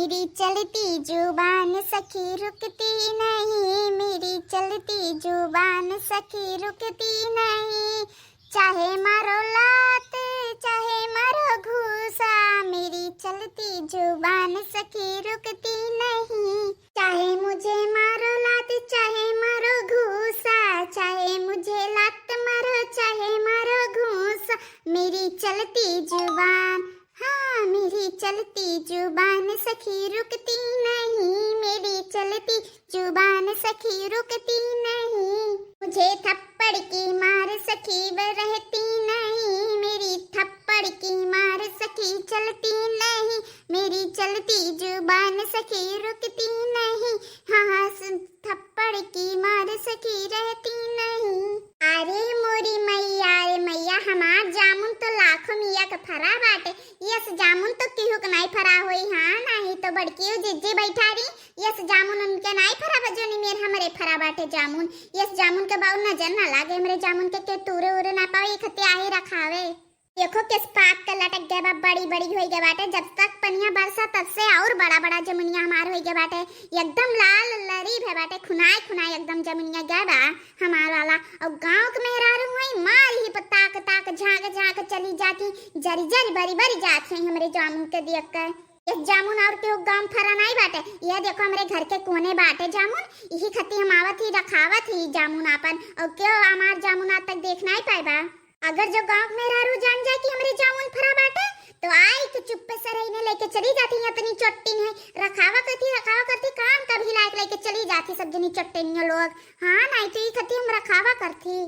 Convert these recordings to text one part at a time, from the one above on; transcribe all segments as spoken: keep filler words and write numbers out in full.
मेरी चलती जुबान सखी रुकती नहीं, मेरी चलती जुबान सखी रुकती नहीं। चाहे मारो लात, चाहे मारो घूसा, मेरी चलती जुबान सखी रुकती नहीं। चाहे मुझे मारो लात, चाहे मारो घूसा, चाहे मुझे लात मारो, चाहे मारो घूसा, मेरी चलती जुबान, हाँ, मेरी चलती जुबान सखी रुकती नहीं, मेरी चलती जुबान सखी रुकती नहीं। मुझे थप्पड़ की मार सखी ब रहती नहीं, मेरी थप्पड़ की मार सखी चलती नहीं, मेरी चलती जुबान सखी रुकती नहीं। हाँ, हाँ, सुन, थप्पड़ की मार सखी रहती नहीं। अरे मोरी मैया, अरे मैया, हमार जामुन तो लाखों मिया के फरा बाटे। यस जामुन तो केहू के नाई फरा होई, हाँ, नाही तो बड़की जिज्जी बैठा रही। यस जामुन उनके नाई फरा बा, जोनी मेर हमरे फरा बाटे जामुन। यस जामुन के बाउर नजर ना लागे, हमरे जामुन के, के तूरे उरे ना पावे, ई खतिया ही रखावे। देखो किस पात के लटक गए बा, बड़ी बड़ी होई गए बाटे। जब तक पनिया बरसा तब से और बड़ा बड़ा जमुनिया हमार होई गए बाटे, एकदम लाल लरी भे बाटे, खुनाए खुनाए एकदम जमुनिया गए बा हमार वाला। और गाँव के मेहरारू हुई मार ही पर ताक ताक झाँक झाँक चली जाती, जरी जरी बरी बरी जात है हमरे जामुन के देख के। एक जामुन और केहू गाँव फरा नाई बाटे, यह देखो हमरे घर के कोने बाटे जामुन, यही खती हम आवत ही रखावत ही जामुन आपन, और केहू हमार जामुन आज तक देख नाई पाए बा। अगर जो गाँव के मेहरारू जान जाए कि हमरे जामुन फरा बाटे, तो आई के चुप्पे से रही ने लेके चली जाती है अपनी चोट्टी में। रखावा करती, रखावा करती, कान का भी लायक लेके चली जाती सब जनी चोट्टनियों लोग। हाँ, नाई तो ई खती हम रखावा करती।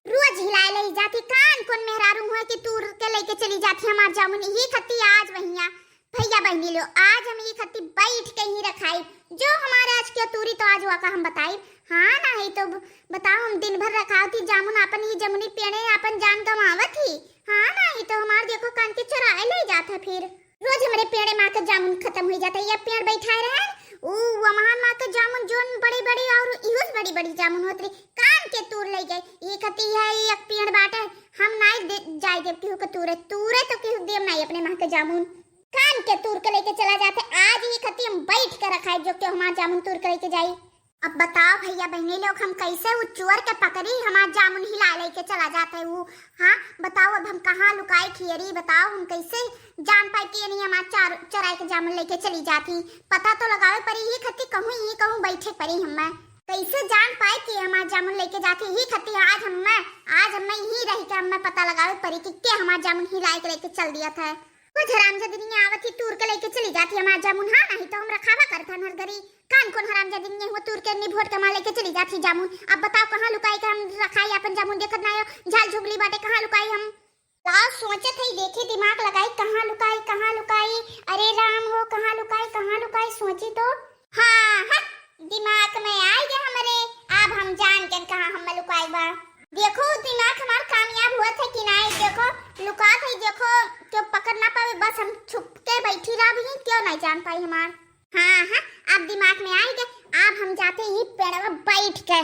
रोज हिलाए ले जाती, कान कौन मेहरारू हुए कि तूर के लेके चली जाती हमार जामुन। ई खती आज वहिया भैया बहनी लो, आज हम ई खती बैठ के ही रखाई। जो हमारे आज के तूरी तो आज वाका हम बताई। हाँ, नाही तो ब-, बताओ, हम दिन भर रखावती जामुन आपन, ई जमुनी पेड़े आपन जान गंवावत ही। हाँ, नाही तो हमार देखो कान के चुराए ले जात है फिर। रोज हमरे पेड़े मा के जामुन खतम हुई जात है। या पेड़ बैठाए रहे, ऊ वमहान मा के जामुन जोन बड़ी बड़ी और इहुस बड़ी बड़ी जामुन होत रही, कान के तूर ले गए। ई खती है, ई एक पेड़ बाटे, हम नाई दे, जाए देव केहू के तूरे, तूरे तो केहू देव नाई अपने मा के जामुन। कान के तूर के लेके चला जात है। आज ई खती हम बैठ के रखाई जो केहू हमार जामुन तूर के लेके जाई। अब बताओ भैया बहनी लोग, हम कैसे उ चोर के पकड़ी, हमार जामुन हिला लेके चला जात है उ। हाँ, बताओ अब हम कहाँ लुकाई खियरी, बताओ हम कैसे जान पाई कि ये नहीं हमार चार, चुराई के जामुन लेके चली जाती। पता तो लगावे पड़ी, ई खती कहूँ, ई कहूँ बैठे पड़ी हमें। कैसे जान पाई कि हमार जामुन लेके जाती, ई खती आज हमें, आज हमें यही रही के हमें पता लगावे पड़ी कि के हमार जामुन हिलाए के लेके चल दिया था। कुछ हरामजादनिया आवत ही तूर के लेके चली जाती हमार जामुन, हाँ, नाही तो हम रखावा करत हन हर घरी। कान कौन हरामजादनिया हुआ तूर के निभोट के हमार लेके चली जाती जामुन। अब बताओ कहाँ लुकाई के हम रखाई आपन जामुन, देखत नाही हो, झाल झुगली बाटे, कहाँ लुकाई हम? लाओ सोचत है, देखी दिमाग लगाई, कहाँ लुकाई, कहाँ लुकाई, अरे राम हो, कहाँ लुकाई, कहाँ लुकाई, सोची तो। हाँ, हाँ, दिमाग में आई गया हमरे, अब हम जान गए कहाँ हम लुकाई बा। देखो, दिमाग हमार कामयाब हुआ था कि नाही, देखो, लुकात है, देखो, क्यों पकड़ ना पावे, बस हम छुप के बैठी रह भी, क्यों नाही जान पाई हमार। हाँ, हाँ, अब दिमाग में आई गए, अब हम जाते ही पेड़वा बैठ के,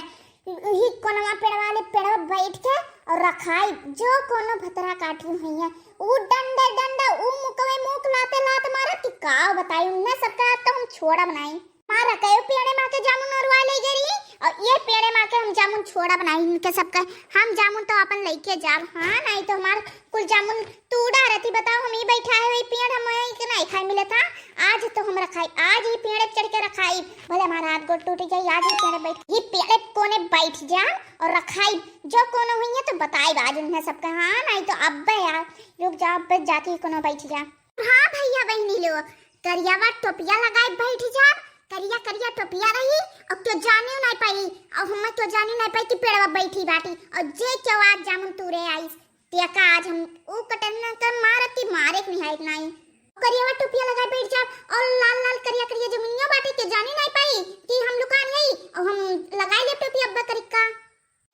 ही कोनवा पेड़वा ले पेड़वा बैठ के और रखाई, जो कोनो भतरा काटू हुई है, ऊ डंडे डंडा, ऊ मुकवे मुक लाते लात मारत कि का बताई, उन्हें सबका तो हम छोड़ा बनाई। मारा कयो पेड़े मा के जामुन ओरवा ले गई रही, और ये पेड़े मा के हम जामुन छोड़ा बनाई इनके सबके। हम जामुन तो अपन लेके जाब, हाँ, नाही तो हमार कुल जामुन तू उड़ा रहती। बताओ, हम ही बैठा है वही पेड़, हम वही के नाही खाए मिले था। आज तो हम रखाई, आज ही पेड़ पे चढ़ के रखाई, भले हमारा हाथ गोड़ टूट जाए, आज ही पेड़ बैठ, ही पेड़ कोने बैठ जा और रखाई। जो कोनो हुई है तो बताई आज उन्हें सबके, हाँ, नाही तो अब यार, रुक जा, अब जाती ही कोनो बैठ जा। हाँ भैया बहनी लोग, करियावा टोपिया लगाए बैठ जा, करिया करिया टोपिया रही, और क्यों जाने नहीं पाई, और हम क्यों जाने नहीं पाई कि पेड़वा बैठी बाटी, और जे क्यों आज जामुन तूरे आईस, तेका आज हम ऊ कटन के मारत की मारे के निहायत नाही। करियावा टोपिया लगाए बैठ जा, और लाल लाल करिया करिया जमुनिया बाटी के जाने नहीं पाई कि हम लुकान यही, और हम लगाए ले टोपी अब्बा करिका।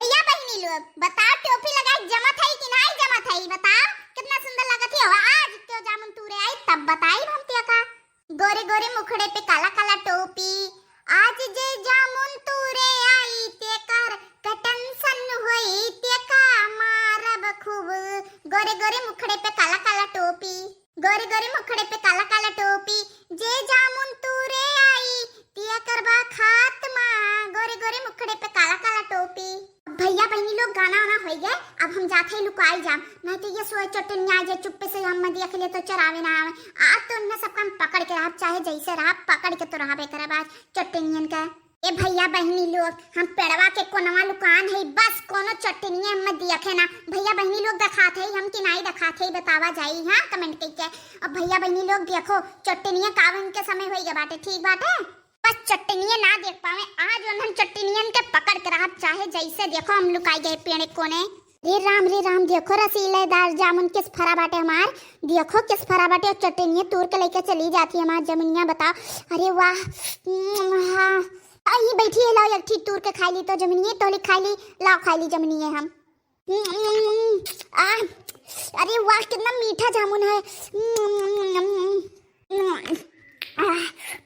भैया बहिनी लोग, बताओ टोपी लगाए जमत है कि नाही जमत है? बताओ कितना सुंदर लगत है। आज क्यों जामुन तूरे आई तब बताई हम तेका। गोरे गोरे मुखड़े पे काला काला टोपी, आज जे जामुन तूरे आई तेकर कटन सन होई तेका मारब खूब। गोरे गोरे मुखड़े पे काला काला टोपी, गोरे गोरे मुखड़े पे काला काला टोपी, जे जामुन तू खाना वाना होइ गए, अब हम जात है लुकाई जाम, नहीं तो ये सोए चोटिनिया आ जाए, चुप्पे से हम देख ले तो चरावे ना आवे। आज तो उन्हें सबका हम पकड़ के रहब, चाहे जैसे रहब, पकड़ के तो रहबे करब आज चोटिनियन का। ए भैया बहिनी लोग, हम पेड़वा के कोनवा लुकान है, बस कोनो चोटिनिया हम देखे ना। भैया बहिनी लोग देखात है हम कि नाई देखात है, बतावा जाई, हाँ, कमेंट करके। अब भैया बहिनी लोग देखो, चोटिनिया कावन के समय होई गए बाटे, ठीक बाटे। बस चट्टनिया ना देख पावे, आज उन्हन चट्टनियन के पकड़ के रहब, चाहे जैसे देखो हम लुकाई गए पेड़ कोने। रे राम, रे राम, देखो रसीलेदार जामुन किस फरा बाटे हमार, देखो किस फरा बाटे, और चट्टनिया तूर के लेके चली जाती है हमार जमुनिया, बताओ। अरे वाह, उम्म, हाँ। आ, ये बैठी है, लाओ एक ठी तूर के खाई ली तो जमुनिया, तोहली खाई ली, लाओ खाई ली जमुनिया हम। हम्म, आ, अरे वाह, कितना मीठा जामुन है। हम्म,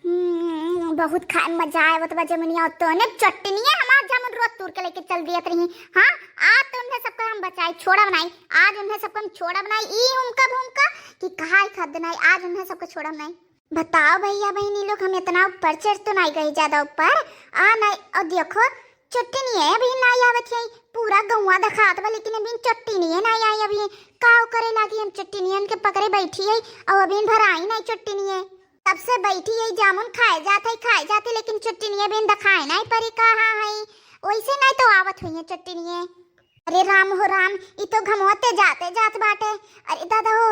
हम्म, बहुत खाए में मजा आए, वो तो बा जमुनिया, तो ने चटनिया हमार जामुन रोज तूर के लेके चल दियत रही। हाँ, आज तो उन्हें सबका हम बचाई, छोड़ब नाई, आज उन्हें सबका हम छोड़ब नाई, ई उनका भूमका कि कहा खाद नाई, आज उन्हें सबका छोड़ब नाई। बताओ भैया बहिनी लोग, हम इतना ऊपर चढ़ तो नाई गई ज्यादा ऊपर। आ नाई, और देखो चट्टनिया अभी नाई आवत है, पूरा गौवा देखात बा, लेकिन अभी चट्टनिया नाई आई। अभी काव करे लागी, हम चट्टनियन के पकड़े बैठी है, और अभी भराई नाई चट्टनिया। तब से बैठी है, जामुन खाए जात है, खाए जात है, लेकिन चट्टनिया अभी देखाए नाई परी कहाँ है। वैसे नाई तो आवत हुई है चट्टनिया। अरे राम हो राम, ई तो घमवा ते जाते जात बाटे। अरे दादा हो,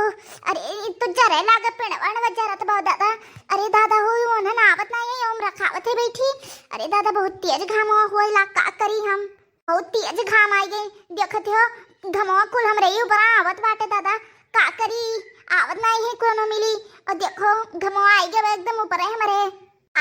अरे ई तो जरे लागे पेड़वा, पेड़वा जरत बा दादा। अरे दादा हो, ओनन आवत नाही है, ओम रखावत है बैठी। अरे दादा, बहुत तेज घमवा होइला, का करी हम? बहुत तेज घाम आई गई, देखत हो घमवा कुल हमरे ही ऊपर आवत बाटे दादा। का करी, आवत नाही है कोनो मिली। और देखो घमवा आई गए एकदम ऊपर है हमरे।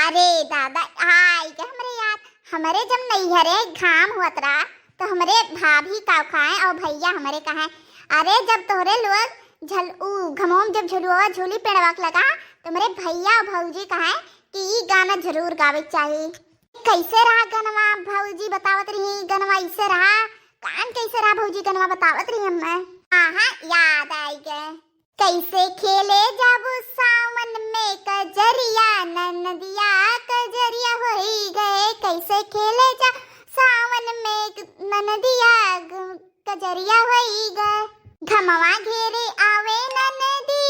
अरे दादा, आई के हमरे याद, हमरे जब नैहरे घाम होत रहा, तो हमरे भाभी का कहाए और भैया हमरे कहाए, "अरे जब तोहरे लोग झल-, ऊ घमोम जब झुलुआ झूली पेड़वा के लगा, तो हमरे भैया और भौजी कहाए कि ई गाना जरूर गावे के चाही।" कैसे रहा गनवा भौजी बतावत रही, गनवा ऐसे रहा, कान कैसे रहा भौजी गनवा बतावत रही हमें। हाँ हाँ, याद आई गए। कैसे खेले जाबू सावन में कजरिया, ननदिया कजरिया होई गए। कैसे खेले जा सावन में ननदिया ग-, कजरिया होई गए। घमवा घेरे आवे ननदी,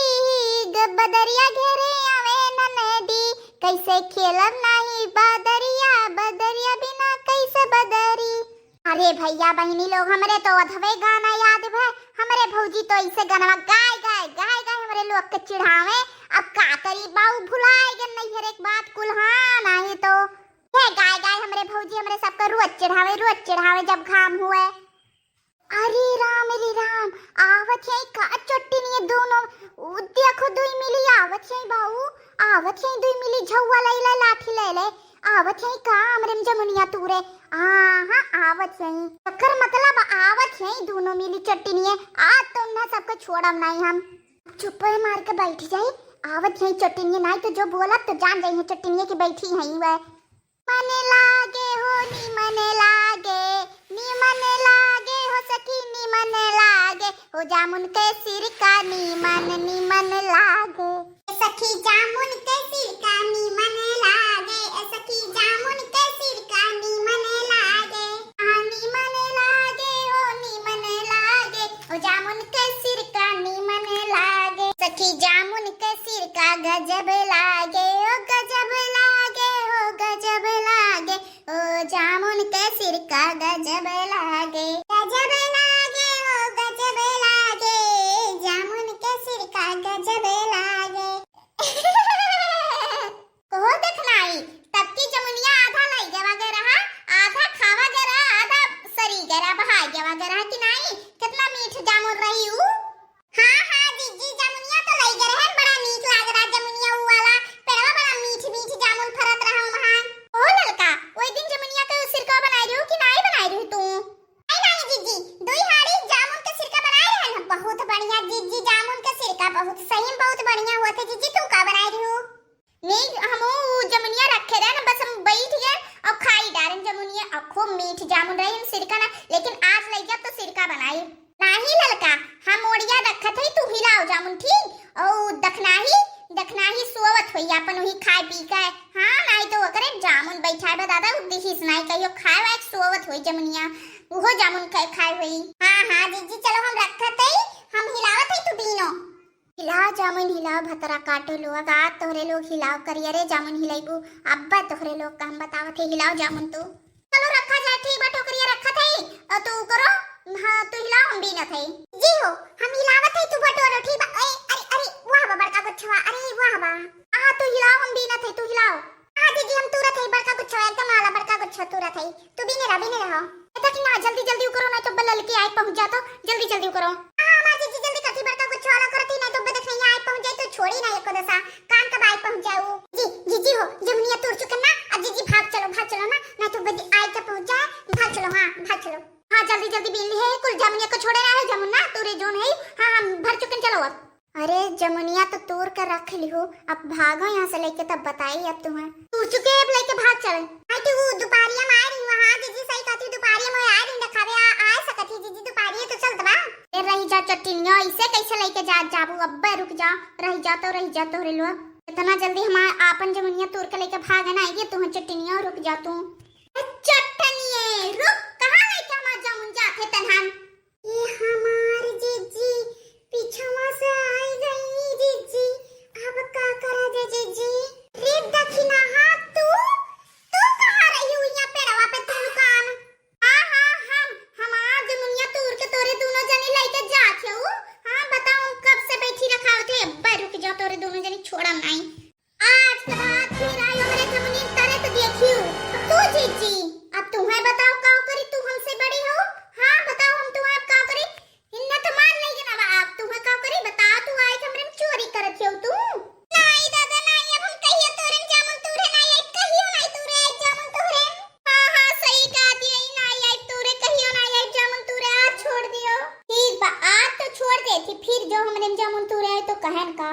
ग-, बदरिया घेरे आवे ननदी। कैसे खेलब नाही बदरिया, बदरिया बिना कैसे बदरी। अरे भैया बहिनी लोग, हमरे तो अधवे गाना याद भे, हमरे भौजी तो ऐसे गाना गाय गाय गाय गाय हमरे लोग के चिढ़ावे। अब का करी बाऊ, भुलाए गन नहीं हर एक बात कुल, हाँ नहीं तो ये गाय गाय हमरे भौजी हमरे सबके रोज चिढ़ावे, रोज चिढ़ावे जब घाम हुए। अरे राम रे राम, आवत है का चट्टनिया दोनों, उ देखो दुई मिली आवत है बाऊ, आवत है दुई मिली झौवा लैले लाठी लैले। आवत है का हमरे जमुनिया तूरे? हाँ, हाँ, आवत है। एकर मतलब आवत है दोनों मिली चट्टनिए। आज तो उन्हें सबके छोड़ब नहीं हम। चुप है, मार के बैठ जाई। आवत है चट्टनिए, नहीं तो जो बोलब तो जान जाई है चट्टनिए कि बैठी है वह। मन लागे हो निमन लागे, निमन लागे हो सखी निमन लागे, हो जामुन के सिरका निमन निमन लागे। सखी जामुन के सिरका निमन लागे, ए सखी जामुन के सिरका निमन लागे। आ निमन लागे हो निमन लागे, ओ जामुन के सिरका निमन लागे। सखी जामुन के सिरका गजब लागे, ओ गजब लागे हो गजब लागे। ओ जामुन के सिरका गजब लागे, गजब लागे हो गजब लागे। जामुन के सिरका गजब लागे। कहो दखनाई, तब की जमुनिया आधा लाई गवा गे रहा, आधा खावा गे रहा, आधा सरी गे रहा, बहाई गवा गे रहा कि नाई? कितना मीठ जामुन रही ऊ। हाँ, हाँ, जीजी, जमुनिया तो लाई गे रहे, बड़ा नीक लाग रहा जमुनिया ऊ वाला, पेड़वा बड़ा मीठ मीठ जामुन फरत रहा वहाँ। ओ ललका, ओई दिन जमुनिया के सिरका बनाई रहू कि नाई बनाई रहू तू? नाई, नाई जीजी, दुई हाड़ी जामुन के सिरका बनाई रहन हम, बहुत बढ़िया जीजी, जामुन के सिरका बहुत सही में बहुत बढ़िया होत है जीजी, तू का बनाई रहू? नी, हम ऊ जमुनिया रखे रहे ना, बस हम बैठ गए और खाई डारन जमुनिया, और खूब मीठ जामुन रही, हम सिरका ना, लेकिन आज लई जाब तो सिरका बनाई। नाही ललका, हम ओड़िया रखत हई, तू हिलाओ जामुन, ठीक? और दखनाही, दखनाही सोवत होई अपन वही खाए पी के, हाँ, नाही तो ओकरे जामुन बैठाए बा। पता उ दिखिस नाई, कहियो खाए वाए के सोवत होई जमुनिया, उहो जामुन खाए, खाए होई। हाँ, हाँ, जीजी, चलो हम रखत हई, हम हिलावत हई, तू बीनो। हिलाओ जामुन, हिलाओ भतरा काटो लोग, आ तोहरे लोग हिलाओ करिया रे जामुन हिलाइबू, अब्बा तोहरे लोग का हम बतावत हई, हिलाओ जामुन तू। चलो रखा जाए, ठीक बा, टोकरिया रखत हई, और तू करो, हाँ, तू हिलाओ, हम बीनत हई। जी हो, हम हिलावत हई, तू बटोरो, ठीक बा। ए, अरे, अरे, वाह बा बड़का गुच्छवा, अरे, वाह बा। हाँ, तू हिलाओ, हम बीनत हई, तू हिलाओ। हाँ जीजी, हम तूरत हई बड़का गुच्छवा, एकदम वाला बड़का गुच्छवा तूरत हई। तू बीने रह, बीने रहो। एता कि ना, जल्दी, जल्दी उ करो, नाहीं तो अब्बे ललकी आइ पहुँच जातो, जल्दी, जल्दी उ करो। हाँ, हमार जीजी, जल्दी करती, बड़का गुच्छवा वाला करती, नाहीं तो अब्बे देखना, यहाँ आइ पहुँच जाई तो छोड़ी ना एको दशा, कान कब आइ पहुँच जाऊ। जी, जीजी हो, जमुनिया तूर चुकन ना, अब जीजी भाग चलो, भाग चलो ना, नाहीं तो अब्बे आइ के पहुँच जाए, भाग चलो, हाँ, भाग चलो। हाँ, जल्दी, जल्दी बीन ली है, कुल जमुनिया को छोड़े ना है, जमुन ना तूरे जोन है, हाँ, हम भर चुकन, चलो अब। अरे, जमुनिया तो तूर के रख लिहू, अब भागो यहाँ से लेके, तब बताई अब तुम्हें। तूर चुके, अब लेके भाग चले। आई तो वो दुपहरिया में आए रही वहाँ, जीजी सही कहती, दुपहरिया में आए रही देखावे, आ, आ सकत ही जीजी, दुपहरिया तो चलत बा। ए, रही जा चट्टिनिया, इसे कैसे लेके जा, जाबू, अब्बे रुक जा, रही जा तो, रही जा तोहरे लोग। इतना जल्दी हम आ-, आपन जमुनिया तूर के लेके भागे ना आइए, तुम्हें चट्टिनिया रुक जा तू। ए, चट्टनिए, रुक, कहाँ लेके हमार जामुन जात है तनहान? ये हमार जीजी पीछवा से आई गई जीजी, अब का करा जाए जीजी? रे दखिनहा, तू, तू कहाँ रही हुई यहाँ पेड़वा पे तू लुकान? हाँ, हाँ, हम, हमार जमुनिया तूर के तोरे दोनों जने लेके जात हऊ। हाँ, बताओ, हम कब से बैठी रखावत है? अब्बे रुक जा, तोरे दोनों जने छोड़म नाहीं। आज के बाद फिर आई हमरे जमुनिया तरे तो देखियो। अब तू जीजी, अब तुम्हें बताओ का करी, तू हमसे बड़ी हो? हाँ, बताओ हम तुम्हें अब का करी? इन्ना तो मार लेगी ना बा, अब तुम्हें का करी? बताओ, तू आई हमरे में चोरी करत हो तू? नाहीं दादा, नाहीं, अब हम कहियो तोरे में जामुन तूरे नाहीं आई, कहियो नाहीं तूरे आई जामुन तूरे। हाँ, हाँ, सही कहा दिया, ई नाहीं आई तूरे, कहियो नाहीं आई जामुन तूरे, आज छोड़ दियो। ठीक बा, आज तो छोड़ देती, फिर जो हमरे में जामुन तूरे आई तो कहन का?